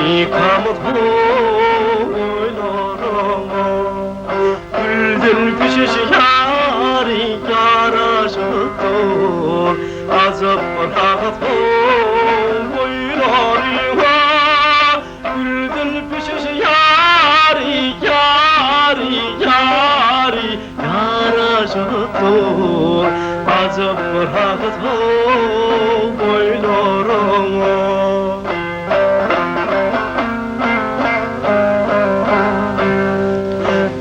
Nikamyz boýlaryňa. Gülden pişiş ýary ýaraşypdyr, Ajap rahat boýlaryňa. Gülden pişiş ýary, ýary, ýary Ýaraşypdyr, Ajap rahat boýlaryňa.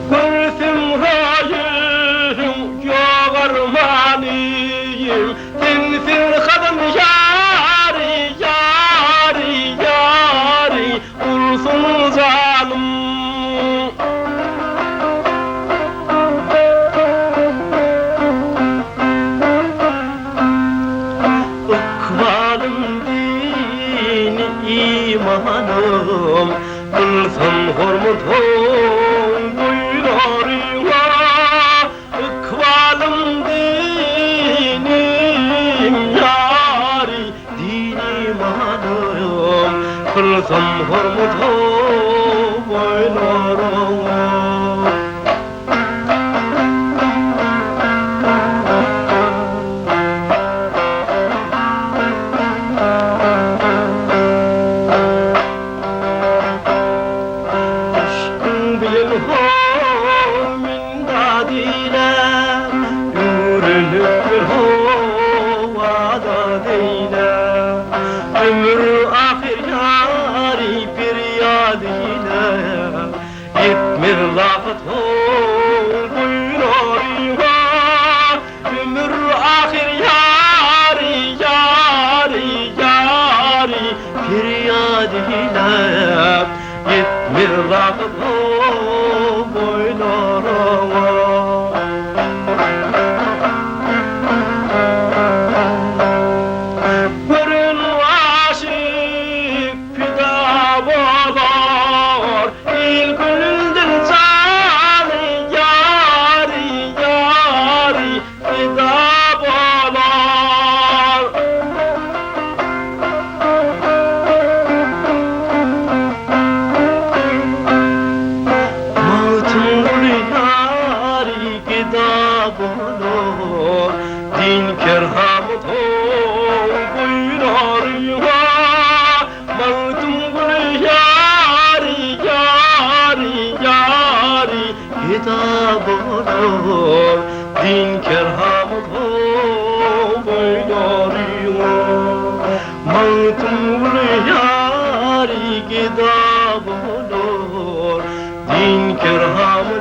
Görsem raýyň ýok armanym, Sensiz hazan ýary, ýary, ýary, Ursun janym. Ykbalym dini imanym, Kylsam hormatyň boýlaryňa. Ykbalym dinim ýary, din imanym, Kylsam hormatyň boýlaryňa. Yşkyň bilen ho-mindat eýläp, Öwrenip bir howada deýläp, Ömür ahyr ýary perýat eýläp, Ýetmez lahat ho-boýlaryňa, Ömür ahyr ýary, ýary, ýary, Perýat eýläp, Ýetmez lahat ho-boýlaryňa. Gören aşyk Pida bolar il-günden jany ýary, ýary pida bolar. Magtymguly ýary gida bolar, Din keramatyň boýlaryňa. Magtymguly ýary, ýary, ýary Pida bolar din keramatyň boýlaryňa. Magtymguly ýary gida bolar din keramatyň.